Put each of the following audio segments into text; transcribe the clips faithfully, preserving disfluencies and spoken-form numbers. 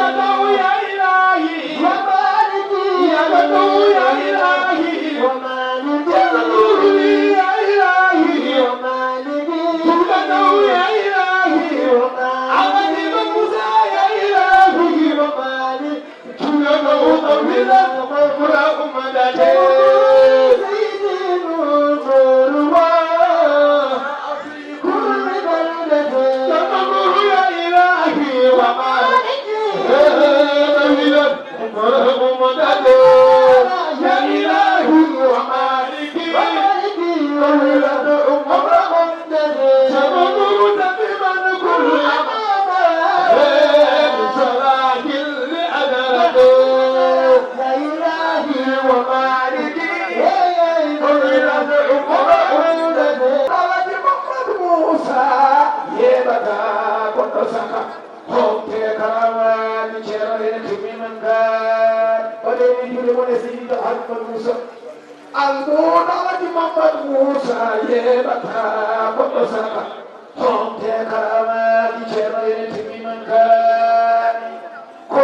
يا إلهي، يا مالكي، يا بدو، يا إلهي، ومالكي، يا بدو، يا إلهي، ومالكي، يا بدو، يا إلهي، ومالكي، عبدي موسى، يا إلهي، ومالكي، جنود أطولا، ولا أمدتي. سيدي نور الله. كل بلدة تمر يا إلهي ومالكي. طويلا عمرهم مدد يا إلهي ومالكي. طويلا عمرهم مدد. تمر تميما كل أمام. سراج لأدرك. يا إلهي ومالكي، طويلا عمرهم مدد. Alhaji Muhammad Musa, yeɓata goɗɗo saka, honte karamaaji Ceerno ene timmi man kay. Waɗe min juuɗe mon e Seydi Alhaji Muhammad Musa. Almuudo Alhaji Muhammad Musa, yeɓata goɗɗo saka. Honte karamaaji Ceerno ene timmi man kay. Ko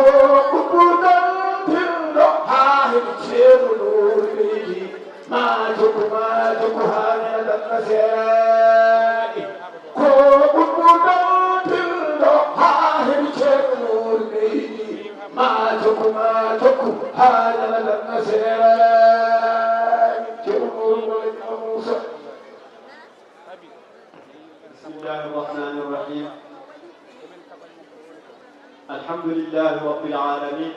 ɓuɓɓu dantinɗo haa heɓi Ceerno Nuuru leydi. Ma jokku, ma jokku haa ñala danna seeraaɗi. Ko ɓuɓɓu dantinɗo haa heɓi Ceerno Nuuru leydi. Ma jokku, ma jokku haa ñala danna seeraaɗi. Ceerno Nuuru Bolle Muusa. بسم الله الرحمن الرحيم. الحمد لله رب العالمين.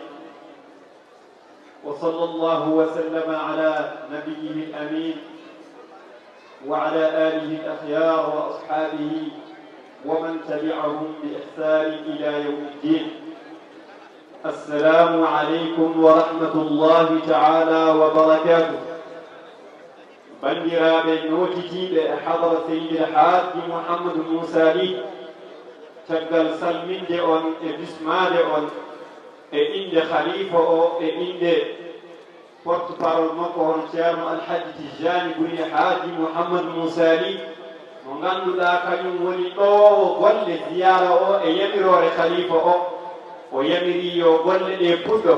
وصلى الله وسلم على نبيه الأمين وعلى آله الأخيار وأصحابه ومن تبعهم بإحسان إلى يوم الدين. السلام عليكم ورحمة الله تعالى وبركاته. Banndiraaɓe nootitiiɓe e hadara Seydi El Hadji Mouhamadou Moussa Ly, caggal salminde on e bismaade on e innde khalifa o, e innde porte-parole makko, hono Ceerno Alhaji Tijjaani Buni Haaji Mouhamadou Moussa Ly, mo ngannduɗaa kañum woni ɗoowo golle ziyaara o e yamiroore khalifa o, o yamiri yo golle ɗe puɗɗo.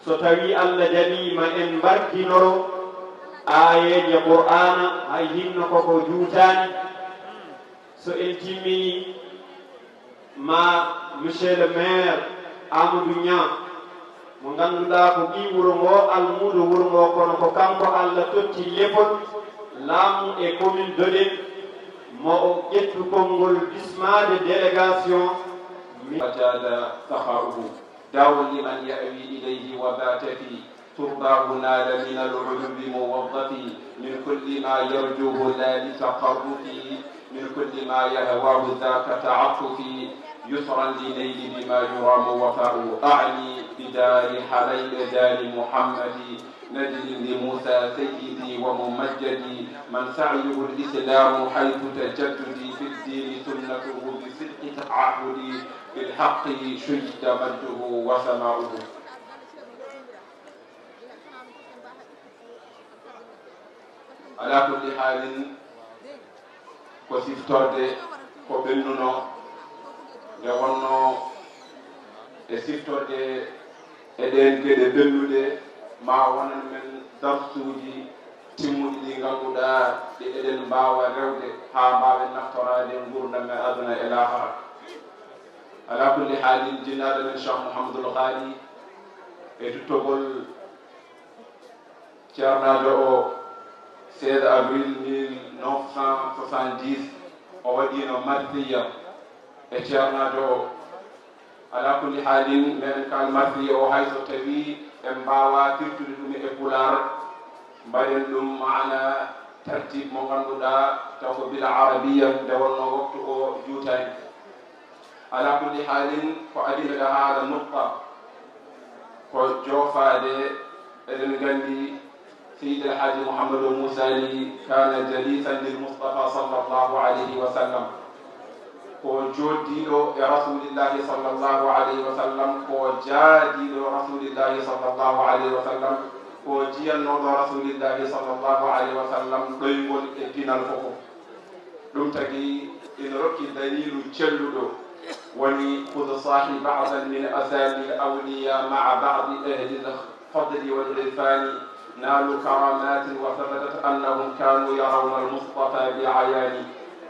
So tawii Allah jaɓii, ma en mbarkinoro aayeeje Qur'aana, hay hinno koko juutaani. So en timminii, ma monsieur le maire Amadou Niang, mo ngannduɗaa ko ɓii wuro ngo, almuudo wuro ngo, kono ko kanko Allah totti lefol laamu e commune Doɗen, mo o ƴettu konngol bismaade délégation. وجاد سخاؤه. دار لمن يأوي إليه وبات في ترباه نال من العلو موظف من كل ما يرجوه لا لتخرف من كل ما يهواه ذاك تعفف يسرا لنيل بما يرام وفاء أعني بدار حليل دار محمد نجد لموسى سيدي وممجدي من سعيه الإسلام حيث تجددي في الدين سنته بصدق تعهدي بالحق شجت مجده وسماؤه. Ala kulli haalin, ko siftorde ko ɓennuno, nde wonno e siftorde e ɗeen geɗe ɓennuɗe, ma wonan men darsuuji timmuɗi ɗi ngannduɗaa ɗi eɗen mbaawa rewde haa mbaawen naftoraade nguurndam men aduna e laakara. Ala kulli haalin, jinnaaɗo men Cheikh Mouhamadoul Ghali, e duttogol ceernaajo o seize avril mille neuf cent soixante-dix, o waɗiino marsiya e ceernaajo o. Ala kulli haalin, meɗen kaal marsiya o, hay so tawii en mbaawaa firtude ɗum e pulaar, mbaɗen ɗum maana tartib mo ngannduɗaa taw ko bila arabiya, nde wonno waktu o juutaani. Ala kulli haalin, ko adii miɗo haala nukta, ko joofaade, eɗen nganndi Seydi El Hadji Mouhamadou Moussa Ly كان جليسا للمصطفى صلى الله عليه وسلم. Ko jooddiiɗo e Rasulillahi sallallahu alayhi wa sallam, ko jaadiiɗo Rasulillahi sallallahu alayhi wa sallam, ko jiyannooɗo Rasulillahi sallallahu alayhi wa sallam ɗoyngol e pinal fof. Ɗum tagi ina rokki daliilu celluɗo وني خذ صاحي بعضا من أسامي الأولياء مع بعض أهل الفضل والعرفان، نالوا كرامات وثبتت أنهم كانوا يرون المصطفى بعيان،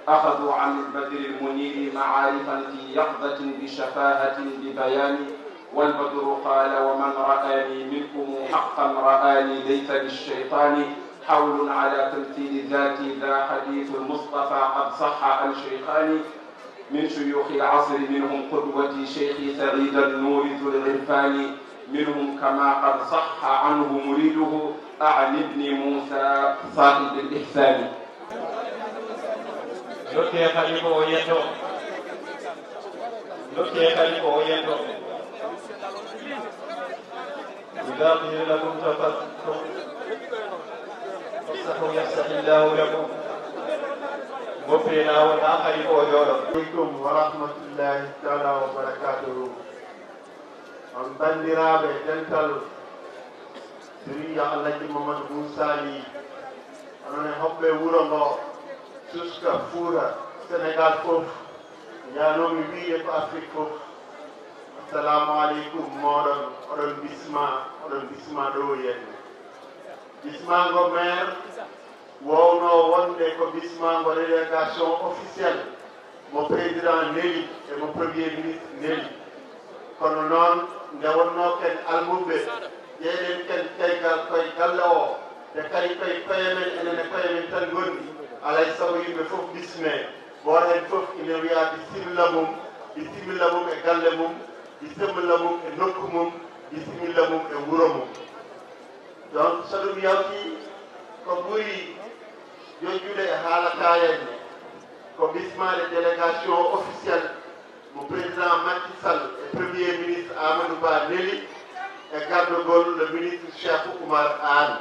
أخذوا عن البدر المنير معارفا في يقظة بشفاهة ببيان، والبدر قال ومن رآني منكم حقا رآني ليس بالشيطان، حول على تمثيل ذاتي ذا حديث المصطفى قد صح عن شيخان، من شيوخ العصر منهم قدوتي شيخي سعيد النور ذو العرفان، منهم كما قد صح عنه مريده أعلى ابن موسى صاحب الإحسان. Dokke kadi ko o yetto. Dokke kadi ko o yetto. إذا قيل لكم تفسحوا، تفسحوا يفسح الله لكم. Ngoppee laawol haa kadi ko o jooɗo. Aleykum wa rahmatullahi taala wa barakatuhu. On banndiraaɓe dental Siriya Alhaji Mamadou Moussa Ly, onon e hoɓɓe wuro ngo, Suska, Fuuta, Sénégal fof, njanoomi wiyde ko Afrik fof. Assalamu aleykum mooɗon, oɗon bisma, oɗon bisma ɗo yenne. Bismango maire wowno wonde ko bismango délégation officielle mo président neli e mo premier ministre neli. Kono noon, nde wonno ken almuɓɓe, jeeɗen ken kaygal koye galle o, te kadi koye koye men, enen e koye men tan ngonni, alay sago yimɓe fof bisme. Gooto heen fof ina wiya bisimilla mum, bisimilla mum e galle mum, bisimilla mum e nokku mum, bisimilla mum e wuro mum. Donc, so ɗum yawti, ko ɓuri jojjude e haala kaayenne, ko bismaade délégation officielle mo président Macky Sall e premier ministre Amadou Ba neli e gardogol le ministre Cheikh Oumar Anne.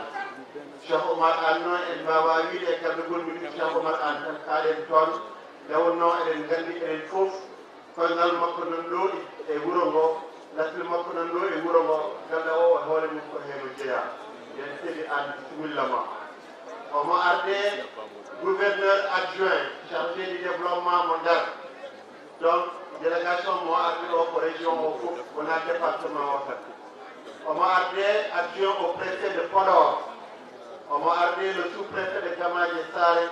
Cheikh Oumar Anne noon, en mbaawa wiyde e gardogol ministre Cheikh Oumar Anne tan, kaaɗen toon, nde wonnoo eɗen nganndi enen fof, koyngal makko nan ɗo e wuro ngo, latil makko nan ɗo e wuro ngo, galle o e hoore mum ko heen o jeyaa. Nden Seydi Anne, bisimilla ma. Omo arde gouverneur adjoint chargé du développement mo Ndar. Donc, délégation mo arde ɗo ko région o fof, wonaa département o tan. Omo arde adjoint au préfet de Podor. Omo arde le sous-préfet de Gamadié Sare,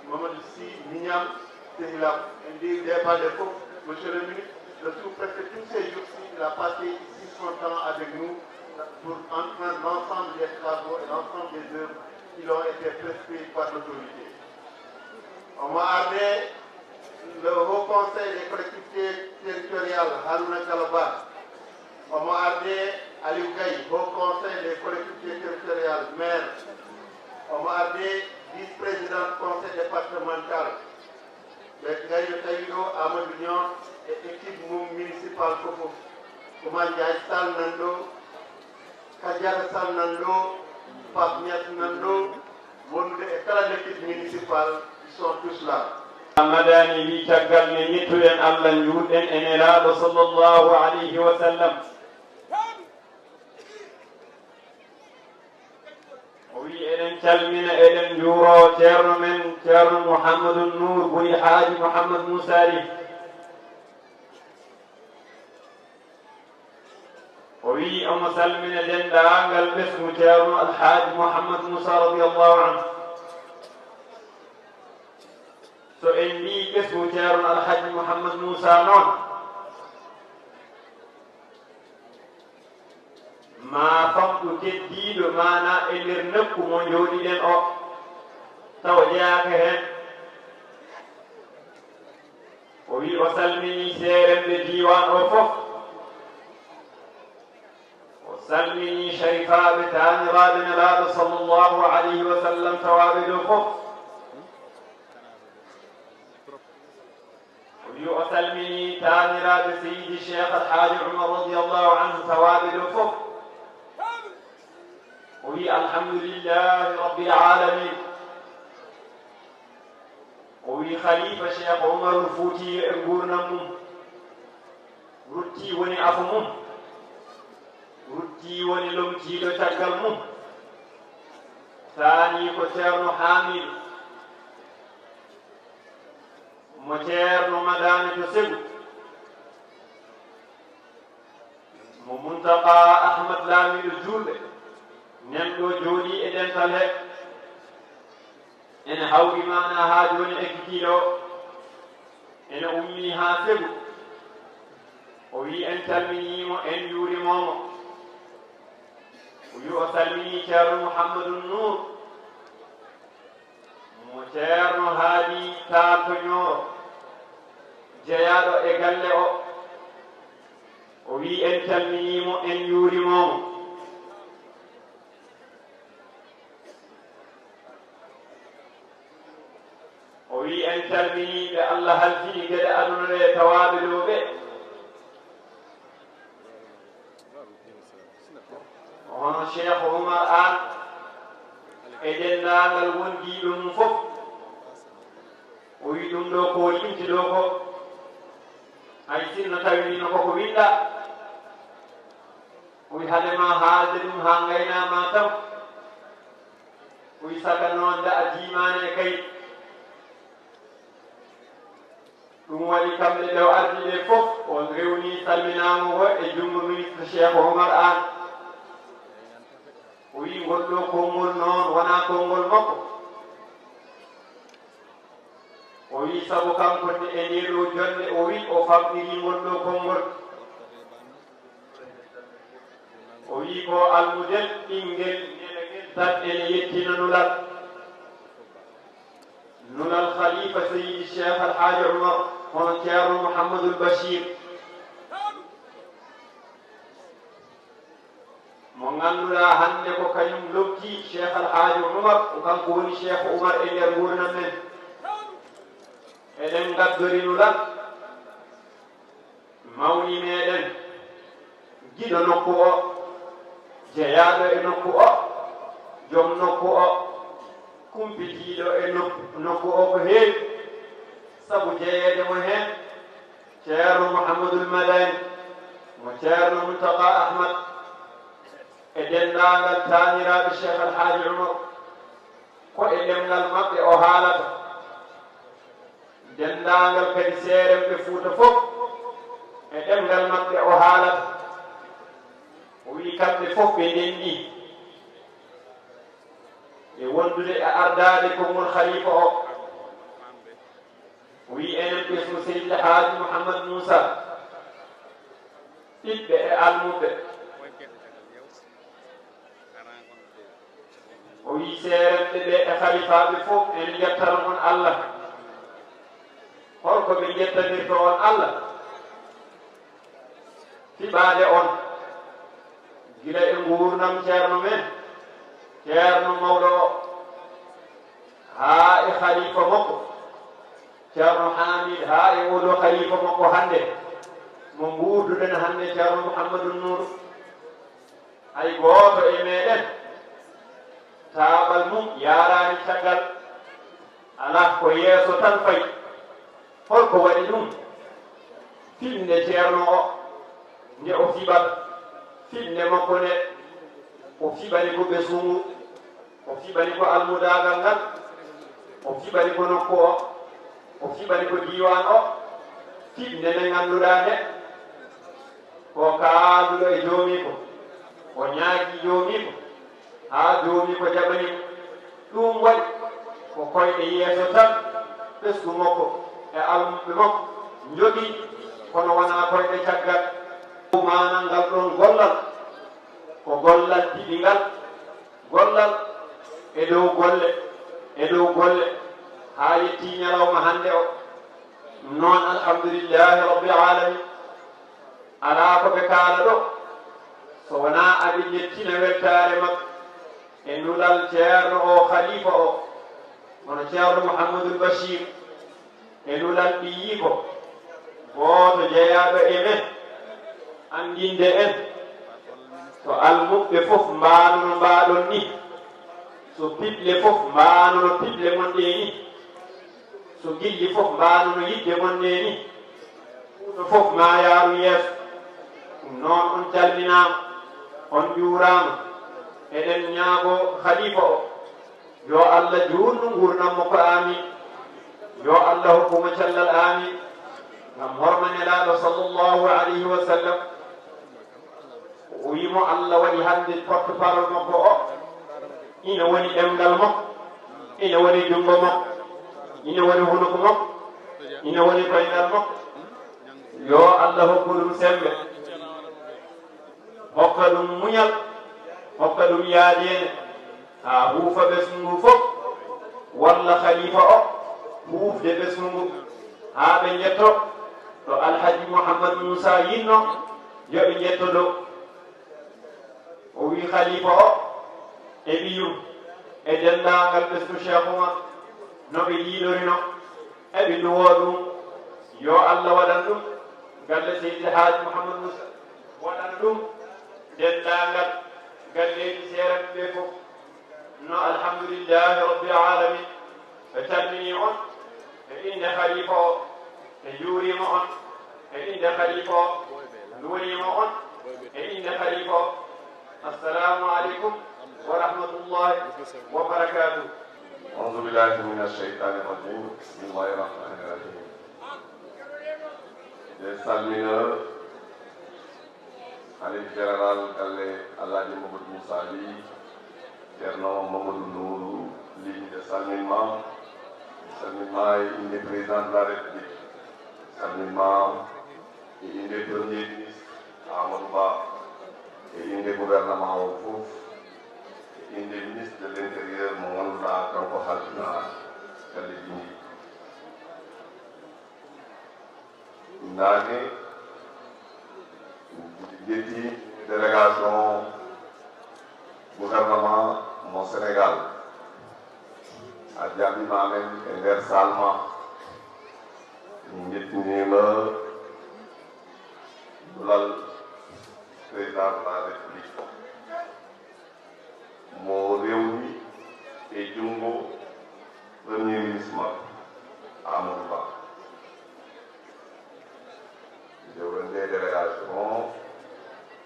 Mamadou Sy Mignane Sehilab. En dit débat de fof, monsieur le ministre, le sous-préfet, tous ces jours-ci, il a passé ici son temps avec nous pour entreprendre l'ensemble des travaux et l'ensemble des œuvres qui ont été prescrits par l'autorité. Omo arde le Haut Conseil des collectivités territoriales, Harouna Gallo Ba. Omo arde Aliou Gaye, Haut Conseil des collectivités territoriales, maire. Omo arde vice-président conseil départemental. Ɓe ngari ɓe tawi ɗo Amadou Niang e équipe mum municipal fof. Oumar Ndiaye Sall nan ɗo, Kadiata Sall nan ɗo, Pape Niass nan ɗo, wondude e kala l'équipe municipale, ils sont tous là. Madani wi caggal nde njettuɗen Allah, njuutɗen e Nelaaɗo sallallahu alayhi wa sallam. O wi eɗen calmina, eɗen njuuro Ceerno men, Ceerno Mouhamadou Nour bun El Hadji Mouhamadou Moussa Ly. O wi omo salmina denndaangal ɓesngu Ceerno El Hadji Mouhamadou Moussa radiyallahu anhu. So en mbii ɓesngu Ceerno El Hadji Mouhamadou Moussa noon, ma famɗu keddiiɗo maana e nder nokku mo njooɗiɗen o, tawa jeyaaka heen. O wi o salmini seeremɓe diiwaan o fof. O salmini sharifaaɓe taaniraaɓe Nelaaɗo sallallahu alayhi wa sallam tawaaɓe ɗo fof. O wi o salmini taaniraaɓe Seydi Cheikh Al Hadji Oumar radiyallahu anhu tawaaɓe ɗo fof. O wi alhamdulillahi rabbil alamin. O wi Khalifa Cheikh Oumarul Fouti e nguurndam mum, rutti woni afo mum, rutti woni lomtiiɗo caggal mum. Taani ko Ceerno Hamidou, mo Ceerno Madani to Segu. Muntaka Ahmad, laamiiɗo juulɓe, nen ɗo jooɗii e dental he, ene hawri maanaa haa jooni ekkitii ɗo, ene ummii haa Segu. O wiyi en calminii mo, en njuurimoo mo. O wiyi o salminii Ceerno Muhammadu Nuur, mo Ceerno Haadi Taal to Ñooro, jeyaaɗo e galle o. O wiyi en calminii mo, en njuurimoo mo. O wiyi en calminii ɓe Allah halfini geɗe aduna ɗe tawaaɓe ɗo ɓe. Hono Cheikh Oumar Anne e denndaangal wondiiɓe mum fof. O wiyi ɗum ɗo ko limti ɗo ko, hay sinno tawi wino koko winda, o wiyi hade ma haalde ɗum haa ngaynaama tan. O wiyi saka noon nda a jiimaani e kay. Ɗum waɗi kamɓe ɓe o ardi ɓe fof, o rewni salminaango ngo e junngo ministre Cheikh Oumar Anne. O wiyi ngol ɗo konngol noon wonaa konngol makko. O wiyi sabu kanko e ndee ɗo jonnde, o wiyi o famɗirii ngol ɗo konngol. O wiyi ko almudel ɓinngel ngelagel tan ene yettina nulal. Nulal Khalifa Seydi Cheikh Al Hadji Oumar, hono Ceerno Mouhamadoul Bachir. Mo ngannduɗaa hannde ko kañum lobti Cheikh Al Hadji Oumar, ko kanko woni Cheikh Oumar e nder nguurndam men. Eɗen ngaddori nulal. Mawni meɗen, giɗo nokku o, jeyaaɗo e nokku o, joom nokku o, kumpitiiɗo e nokku, nokku o ko heewi, sabu jeyeede mo heen, Ceerno Mouhamadoul Madani, mo Ceerno Mountakha Ahmad, e denndaangal taaniraaɓe Cheikh Al Hadji Oumar, ko e ɗemngal maɓɓe o haalata. Denndaangal kadi seeremɓe Fuuta fof, e ɗemngal maɓɓe o haalata. O wiyi kamɓe fof ɓe ndenndi e wondude e ardaade konngol khalifa o. O wiyi enen ɓesngu Seydi El Hadji Mouhammad Moussa, ɓiɓɓe e almuɓɓe. O wiyi seeremɓe ɓe e khalifaaɓe fof, en njettano on Allah. Holko ɓe njettanirto on Allah? Fiɓaade on, gila e nguurndam ceerno men, ceerno mawɗo o, haa e khalifa makko, Ceerno Hamid, haa e oo ɗoo khalifa makko hannde, mo nguurduɗen hannde, Ceerno Mouhamadou Nour. Hay gooto e meɗen, taaɓal mum yaaraani caggal, alaa, ko yeeso tan fayi. Holko waɗi ɗum? Fiɓnde ceerno o, nde o fiɓata, fiɓnde makko nde, o fiɓani ko ɓesngu ngu, o fiɓani ko almudaagal ngal, o fiɓani ko nokku o, o fiɓani ko diiwaan o, fiɓnde nde ngannduɗaa nde, ko kaalduɗo e joomiiko, o ñaagii joomiiko, haa joomiiko jaɓani mo. Ɗum waɗi ko koyɗe yeeso tan ɓesngu makko e almuɓɓe makko njogii, kono wonaa koyɗe caggal. Maanaa ngal ɗoon gollal, ko gollal piɓingal, gollal e dow golle, e dow golle, haa yettii ñalawma hannde o. Ɗum noon, alhamdulillahi rabbil alamin, alaa ko ɓe kaala ɗo, so wonaa aɓe njettina weltaare makko e nulal ceerno o, khalifa o, hono Ceerno Mouhamadou Bachir, e nulal ɓiyiiko gooto jeyaaɗo e men, anndinde en so almuɓɓe fof mbaano no mbaaɗon ni, so piɓle fof mbaano no piɓle mon ɗee ni, so gilli fof mbaano no yidde mon ɗee ni, Fuuta fof maa yaaru yeeso. Ɗum noon, on calminaama, on njuuraama. Eɗen ñaagoo khalifa o, yo Allah juutnu nguurndam makko, aamiin. Yo Allah hokku mo cellal, aamiin. Ngam horma Nelaaɗo sallallahu alayhi wa sallam. O wi'i mo Allah waɗi hannde porte-parole makko o, ina woni ɗemngal makko, ina woni junngo makko, ina woni hunuko makko, ina woni koyngal makko. Yo Allah hokku ɗum semmbe, hokka ɗum muñal, hokka ɗum yaadeene, haa huufa ɓesngu ngu fof, walla khalifa o huufde ɓesngu ngu, haa ɓe njetto ɗo Alhaji Mouhammad Moussa yinno, yo ɓe njetto ɗo. O wi'i khalifa o e ɓiyum e denndaangal ɓesngu Cheikh Oumar no ɓe yiiɗorino, eɓe nduwoo ɗum, yo Allah waɗan ɗum galle Seydi El Hadji Mouhammad Moussa, waɗan ɗum denndaangal galleeji seeraɓe ɓe fof. No alhamdulillahi rabbil alamin. Ɓe calminii on e innde khalifa o, ɓe njuuriima on e innde khalifa o, nduwaniima on e innde khalifa o. Assalamu aleykum wa rahmatullahi wa barakatuh. أعوذ بالله من الشيطان الرجيم. بسم الله الرحمن الرحيم. Ɓe salmina Halif Général galle Alhaji Mamadou Moussa Ly, Ceerno Mamadou Nourou Ly, ɓe salminma. Ɓe salminma e innde Président de la République. Ɓe salminma e innde Premier Ministre Amadou Ba, e innde gouvernement o fof, e innde ministre de l'Intérieur mo ngannduɗaa kanko halfina galleeji ɗi. Naane, njetti délégation gouvernement mo Sénégal. A jaɓɓiima amen e nder salle ma. Min njettiniima duɗal Président de la République. Mo rewni e junngo Premier Ministre makko, Amadou Ba. Nde wonde délégation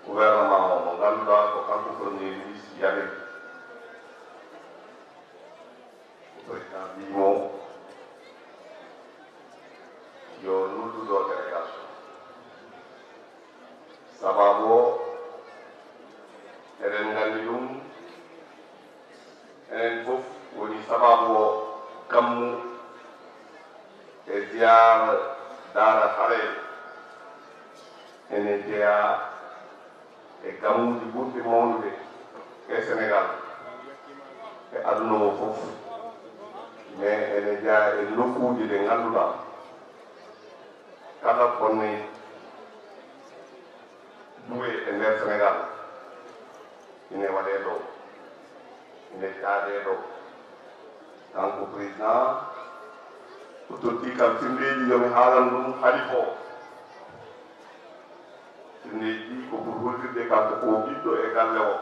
gouvernement o mo ngannduɗaa ko kanko Premier Ministre yaɓi. Ko président wi'i mo yo noddu ɗo délégation. Sababu o, eɗen nganndi ɗum, enen fof woni sababu o, kammu e ziyaara daara hareere ene jeyaa e gamuuji ɓurɗi mawnude e Senegaal, e aduna o fof, mais ene jeyaa e nokkuuji ɗe ngannduɗaa kala ko ne duwe e nder Senegaal, ine waɗee ɗo, ine caadee ɗo. Kanko président, o totti kam firndeeji, yo mi haalan ɗum halifa o. Firndeeji ɗi ko pour hollirde kanko ko ɓiɗɗo e galle o,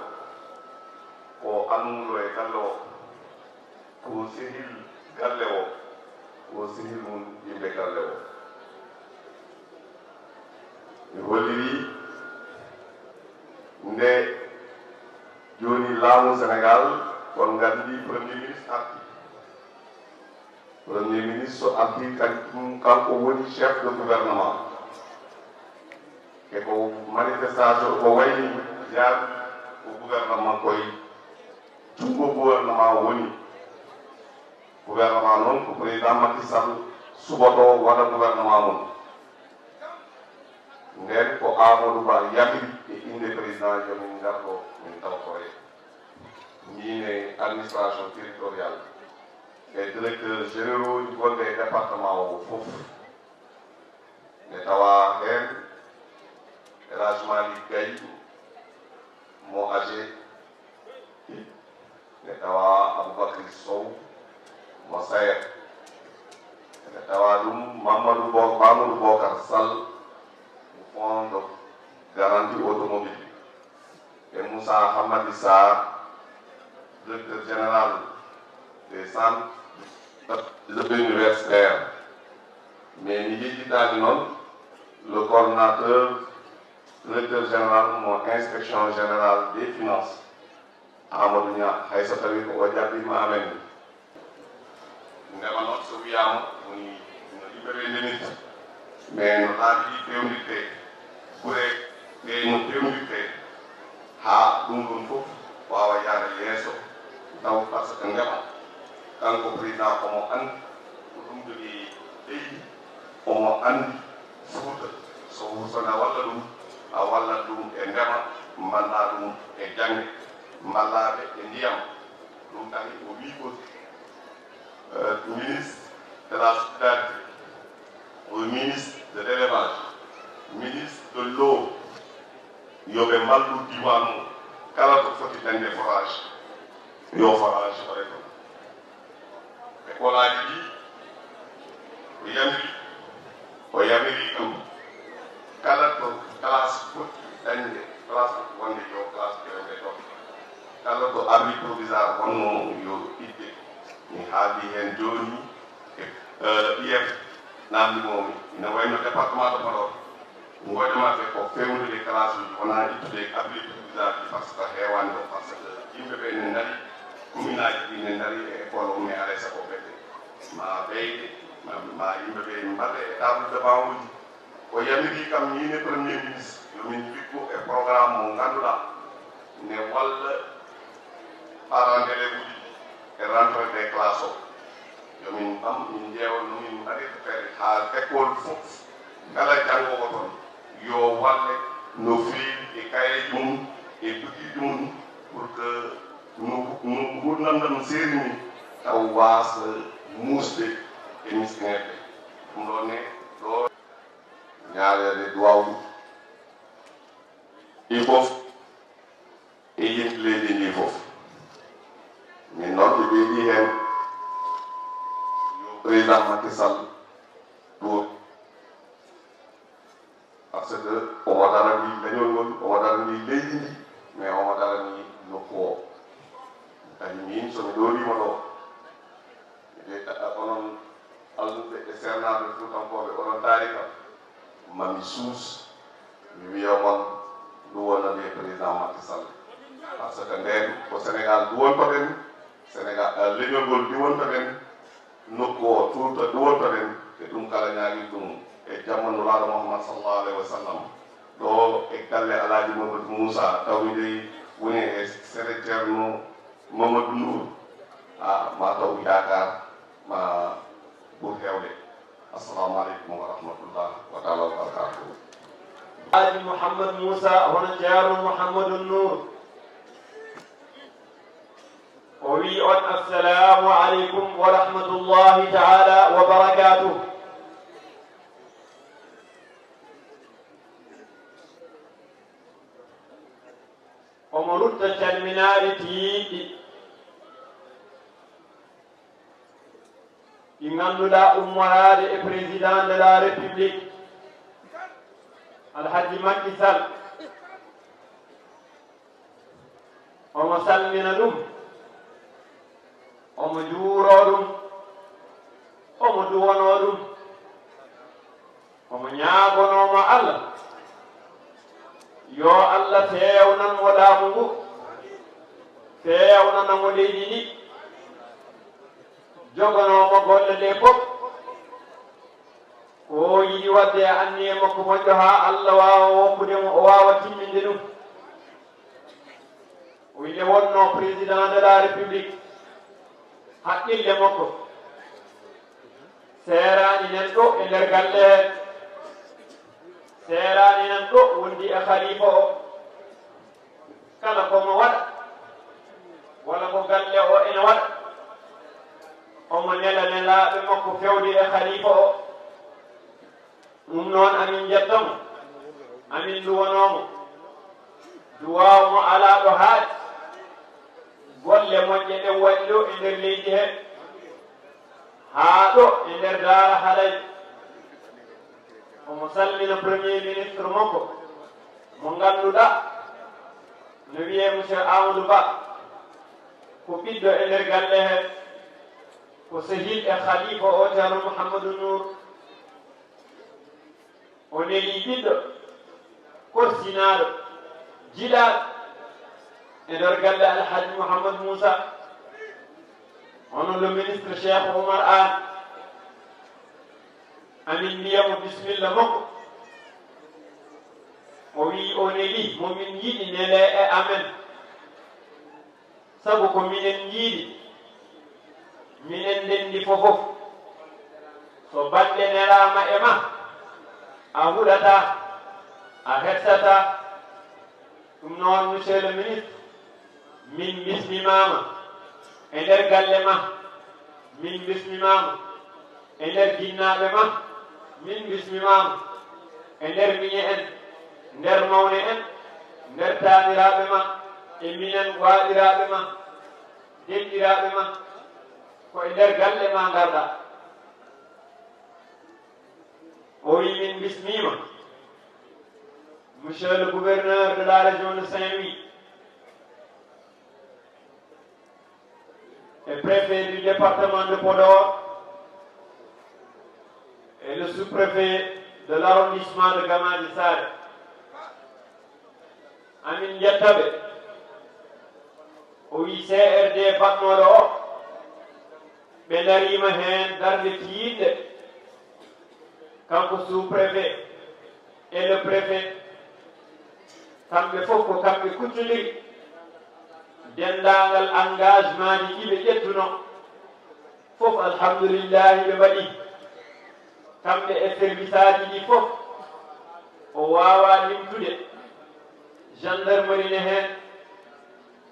ko almuudo e galle o, ko sehil galle o, ko sehil mum yimɓe galle o. Mi holliri nde jooni laamu Senegaal, on nganndi Premier Ministre arti. Premier Ministre so arti, kan-, kanko woni chef de gouvernement. E ko manifestation ko wayni, jaabi ko gouvernement koye junngo gouvernement woni. Gouvernement noon ko président Macky Sall suɓoto waɗa gouvernement mum. Nden ko Amadou Ba yamiri e innde président, yo min ngar ɗo, min tawtore. Min e administration territoriale e directeur généraux ji gonɗe e département o fof. Nde tawa heen El Hadj Malick Gaye mo A G, nde tawa Aboubacry Sow mo sayer, nde tawa ɗum Mamadou Bo-, Mamadou Bocar Sall mo Fonds de Garantie Automobile, e Moussa Hamadi Sarr, directeur général des centres universitaires. Mais mi yejjitaani noon le coordonnateur, directeur général mo inspection générale des finances, Amadou Niang, hay so tawii ko o jaɓɓiima amen. Ndema noon so wiyaama woni no yimɓe ɓe ndemiri, mais no laabi ɗi peewnirtee, gure ɗe no peewnirtee, A wallat ɗum e ndema, mballaa ɗum e jannge, mballaa ɓe e ndiyam. Ɗum tahi o wii ko, euh, ministre de la solidarité, o ministre de l'élevage, ministre de l'eau, yo ɓe mballu diiwaan o, kala to foti dañde forage, yo forage waɗe toon. École aji ɗi, o yamiri, o yamiri kam, kala to classe foti dañde, classe foti wonde yo classe ƴeewde toon. Kala to abri provisoire wonnoo, yo idde. Mi haali heen jooni e, eh, I F, naamndimoo mi, ina wayno département de Podor. Ngoƴa maɓɓe ko fewndude classe uji, wonaa ittude abri provisoire ji, par ce que heewaani ɗo, par ce que yimɓe ɓe ne ndari, commune aji ɗi ne ndari e école o, mais alaa e sago ɓe ɓe ma ɓeyde, ma, ma yimɓe ɓe mbaɗe e table de banc uji. O yamiri kam, miin e premier ministre, yo min njikku e programme mo ngannduɗaa ne walla parents d'élèves uji e rentrée des classes o. Yo min ɓam, min ƴeewa no min mbaɗirta feere haa école fof, kala janngoowo toon, yo walle no feewi e kayeeji mum, e duɗiiji mum, pour que no, no nguurndam ɗam seeri ni, taw waasa muusde e miskineeɓe. Ɗum ɗo ne, ɗo ñaaweede duwaaw ɗi fof e yimɓe leydi ndi fof. Min noon, ɓe ɓeydi heen, yo président Macky Sall ɗo, par ce que omo darani leñol ngol, omo darani leydi ndi, mais omo darani nokku o. Tawi min, so mi ɗooliima ɗo, mi de, onon almuɓe e seernaaɓe fuutankooɓe, oɗon taari kam, ma mi suus, mi wiya mon, nduwonande président Macky Sall. Par ce que ndeen ko Sénégal nduwontoɗen, Sénégal, eh, leñol ngol nduwontoɗen, nokku o tuuta nduwontoɗen, e ɗum kala ñaagii ɗum e jamma Nulaaɗo Muhammad sallallahu alayhi wa sallam. Ɗo e galle Alaaji Mamadou Moussa, taw miɗo woni e sere Ceerno Mamadou Nour, a, ma taw yaakaar ma ɓur heewde. Assalamu aleykum wa rahmatullah wa taala wa barakatuh. Alhaji Mouhammad Moussa, hono Ceerno Mouhamadou Nour. O wi on, "Assalamu aleykum wa rahmatullahi taala wa barakatuh." Omo rutta calminaare tiiɗɗi ɗi ngannduɗaa ummoraade e Président de la République, Alhaji Macky Sall. Omo salmina ɗum, omo juuroo ɗum, omo duwanoo ɗum. Omo ñaagonoo mo Allah, yo Allah feewnan mo laamu ngu, feewnana mo leydi ndi, joganoo mo golle ɗe fof. Ko o yiɗi waɗde e anniye makko moƴƴo haa Allah waawa woppude mo, o waawa timminde ɗum. O wi nde wonnoo Président de la République, haqqille makko seeraani nan ɗo e nder galle hee, seeraani nan ɗo wondi e khalifa o. Kala ko mo waɗa, walla ko galle o ene waɗa, omo nela nelaaɓe makko feewde e khalifa o. Ɗum noon, amin njetta mo, amin nduwanoo mo, duwaaw mo alaa ɗo haaɗi. Golle moƴƴe ɗe waɗi ɗo e nder leydi he, haa ɗo e nder Daara Halay. Omo salmina Premier Ministre makko, mo ngannduɗaa no wiyee Monsieur Amadou Ba, ko ɓiɗɗo e nder galle he, ko sehil e khalifa o, Ceerno Mouhamadou Nour. O nelii ɓiɗɗo korsinaaɗo, jilaaɗo e nder galle Alhaji Mouhamadou Moussa, hono le ministre Cheikh Oumar Anne. Amin mbiya mo bisimilla makko. O wii o nelii mo min yiɗi nelee e amen. Sabu ko minen njiidi, minen ndenndi fofof. So bannde nelaama e ma, a hulataa. A heɗtata ɗum noon, monsieur le ministre, min mbismimaama e nder galle ma, min mbismimaama e nder jinnaaɓe ma, min mbismimaama e nder miñe en, nder mawne en, nder taaniraaɓe ma, e minen waaɗiraaɓe ma, denɗiraaɓe ma, ko e nder galle ma ngarɗa. O wi min mbismiima, monsieur le gouverneur de la région de Saint-Louis, et préfet du département de Podor, et le sous-préfet de l'arrondissement de Gamadi Sare. Amin njetta ɓe. O wi C R D baɗnooɗo o, ɓe ndariima heen darnde tiiɗnde. Kanko sous-préfet et le préfet, kamɓe fof ko kamɓe kuccondiri denndaangal engagement ji ɗi ɓe ƴettuno. Fof, alhamdulillahi, ɓe mbaɗi. Kamɓe e service aji ɗi fof, o waawaa limtude. Gendarmerie ne heen,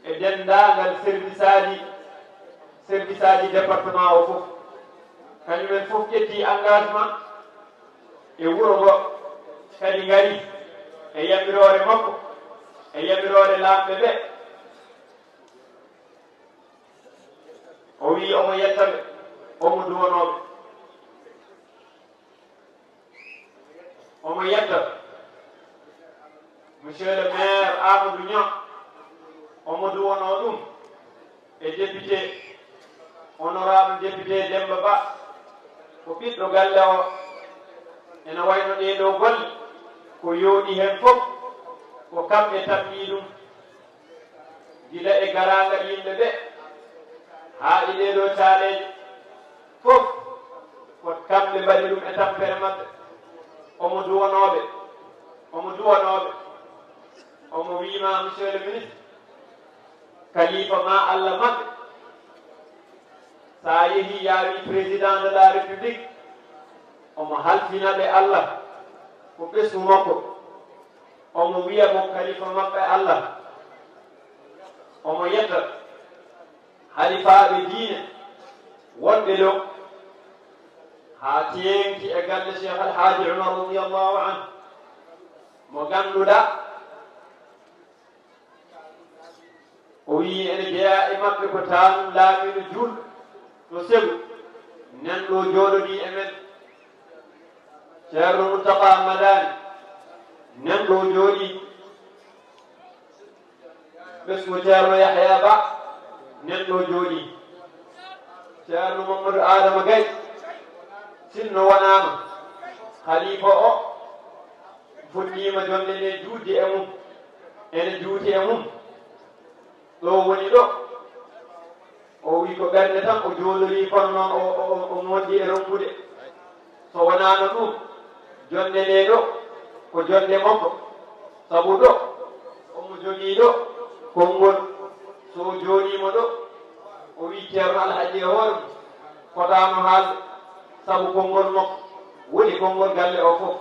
e denndaangal service aji, service aji département o fof. Kañumen fof ƴetti engagement e wuro ngo, kadi ngari e yamiroore makko, e yamiroore laamɓe ɓe. O wi omo yetta ɓe, omo duwanoo ɓe. Omo yetta monsieur le maire Amadou Niang, omo duwanoo ɗum e député, honorable député Demba Ba, ko ɓiɗɗo galle o. Ene wayno ɗee ɗoo golle ko yooɗi heen fof, ko kamɓe taɓɓii ɗum. Gila e garaangal yimɓe ɓe, haa e ɗee ɗoo caaleeje fof, ko kamɓe mbaɗi ɗum e tampere maɓɓe. Omo duwanoo ɓe, omo duwanoo ɓe, omo wii ma, monsieur le ministre, kalifa ma Allah maɓɓe, so a yehii, yaawi président de la République, omo halfina ɓe Allah, ko ɓesngu makko. Omo wiya mo kalifa maɓɓe Allah. Omo yetta halifaaɓe diine wonɓe ɗo, haa teeŋti e galle Cheikh Al Haaji Umar radiyallahu anhu, mo ngannduɗaa, o wiyi ene jeyaa e maɓɓe ko taanum laamiiɗo juulɗo to Segu, nan ɗo jooɗodii e men. Ceerno Muntaqa Madani, nan ɗo jooɗii. Ɓesngu Ceerno Yahya Ba, nan ɗo jooɗii. Ceerno Mamadou Adama Gaye, sinno wonaama, khalifa o fuɗɗiima jonde nde juutde e mum, ene juuti e mum. Ɗo woni ɗo, o wi ko ɓernde tan o jooɗorii, kono noon o, o, o, omo wondi e ronkude. So wonaano ɗum, jonnde nde ɗo, ko jonnde makko. Sabu ɗo, omo jogii ɗo konngol. So o jooɗiima ɗo, o wi Ceerno Alhaji e hoore mum, fotaano haalde, sabu konngol makko woni konngol galle o fof.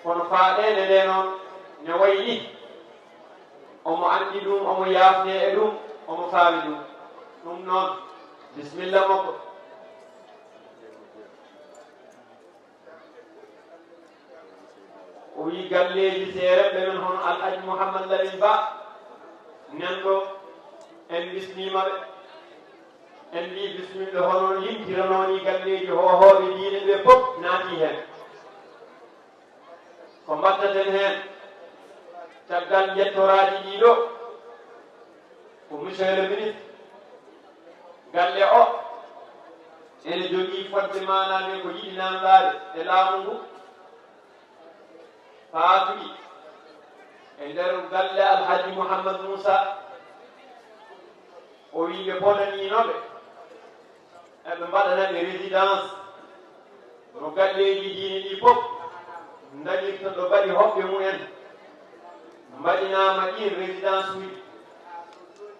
Kono faaɗeende nde noon, ne wayi ni, omo anndi ɗum, omo yaafne e ɗum, omo faami ɗum. Ɗum noon, bisimilla makko. O wi galleeji seerenɓe men hono Alhaji Mouhammad Lamine Ba, nan ɗo, en bismiima ɓe. En mbi bisimilla, hono limtiranoo ni galleeji hoohooɓe diine ɓe fof naati heen. Ko mbaɗtaten heen caggal njettoraaji ɗii ɗo, ko monsieur le ministre, galle o ene jogii fodde maanaa nde ko yiɗi naamndaade e laamu ngu, faatuɗi e nder galle Alhaji Mouhammad Moussa. O wii ɓe podaniino ɓe, eɓe mbaɗana ɓe résidence no galleeji diine ɗi fof ndañirta ɗo mbaɗi hoɓɓe mumen. Mbaɗinaama ɗiin résidence uji.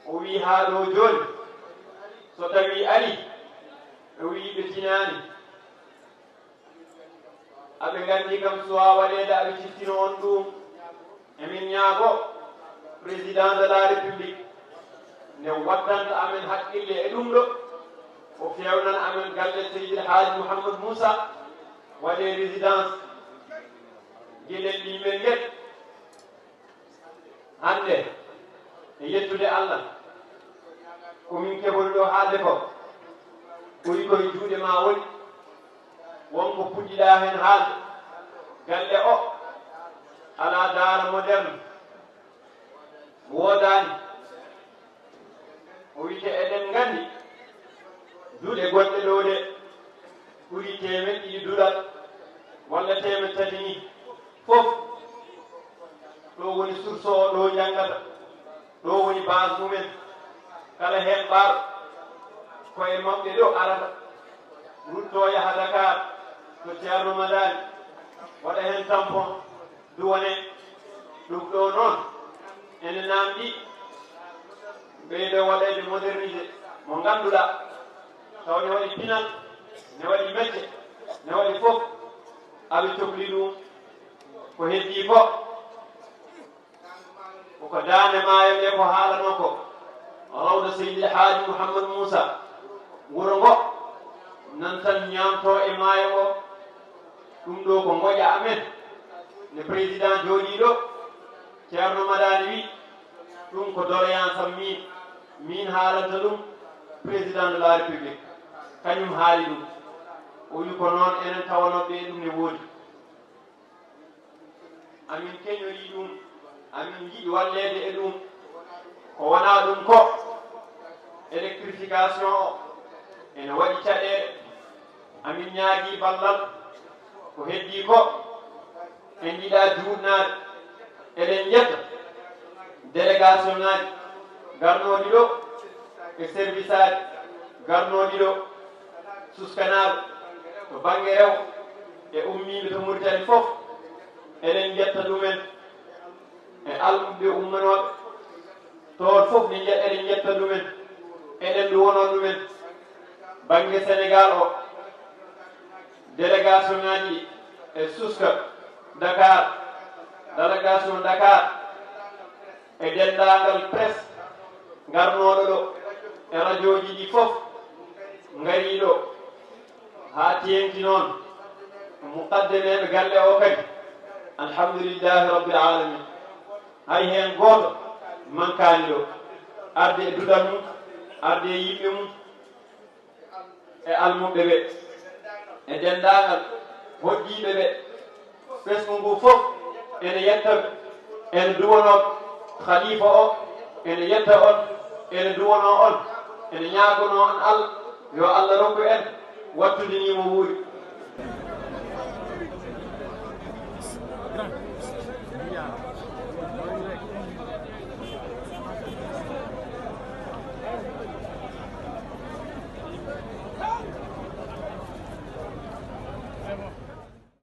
O wii haa ɗo jooni, so tawii ari, o wii ɓe tinaani. Aɓe nganndi kam, suwaa waɗeede aɓe ciftino on ɗum. Ñaago président de la république nde waddanta amen haqqille e ɗum ɗo, o feewnana amen galle Seydil Haaji Mouhamadou Moussa waɗe résidence. Geɗel ɗimel ngel hannde e yettude Allah, ko min keɓori ɗo haalde ko ɓuri koye juuɗe ma woni. Won ko puɗɗiɗa heen haalde. Galle o alaa daara moderne, woodaani. O wiyte eɗen nganndi duɗe gonɗe ɗo ɗe ɓuri teemeɗ ɗiɗi duɗal walla teemeɗ tati ni. Fof ɗo woni source o, ɗo njanngata, ɗo woni base mumen. Kala heen ɓaaɗo koye maɓɓe ɗo arata, rutto yaha Dakar to Ceerno Madani, waɗa heen tampon, duwane. Ɗum ɗo noon ene naamɗi ɓeydo waɗeede modernisé mo ngannduɗaa taw ne waɗi pinal, ne waɗi mecce, ne waɗi fof. Aɓe cokli ɗum. Ko heddii ko koko daande maayo nde ko haalanoo ko rawda Seydi El Haaji Mouhamadou Moussa. Wuro ngo nan tan ñaamtoo e maayo ngo. Ɗum ɗo ko ngoƴa amen. Ne président jooɗii ɗo, Ceerno Madani wi ɗum ko doléance am min, min haalanta ɗum président de la république. Kañum haali ɗum. O wi ko noon enen tawanooɓe e ɗum ne woodi. Amin keñorii ɗum, amin njiɗi walleede e ɗum. Ko wonaa ɗum ko électrification o ene waɗi caɗeele. Amin ñaagii ballal. Ko heddii ko en njiɗaa juutnaade. Eɗen njetta délégation ŋaaji garnooɗi ɗo e service aaji garnooɗi ɗo. Suskanaaɓe to bannge rewo e ummiiɓe to Mauritanie fof, eɗen njetta ɗumen e almuɓɓe ummanooɓe toon fof, ne nje- eɗen njetta ɗumen, eɗen nduwonoo ɗumen. Bannge Sénégal o, délégation ŋaaji e suska Dakar, délégation Dakar, e denndaangal presse ngarnooɗo ɗo e rajooji ɗi fof ngarii ɗo haa teeŋti noon. Muqaddameeɓe galle o kadi, alhamdulillahi rabbil alamin, hay heen gooto mankaani ɗo arde e duɗal mum, arde e yimɓe mum, e almuɓɓe ɓe, e denndaangal hoɗdiiɓe ɓe. Ɓesngu ngu fof ene yetta ɓe, ene duwanoo khalifa o, ene yetta on, ene duwanoo on, ene ñaagonoo on Allah, yo Allah rokku en wattude ni mo wuuri.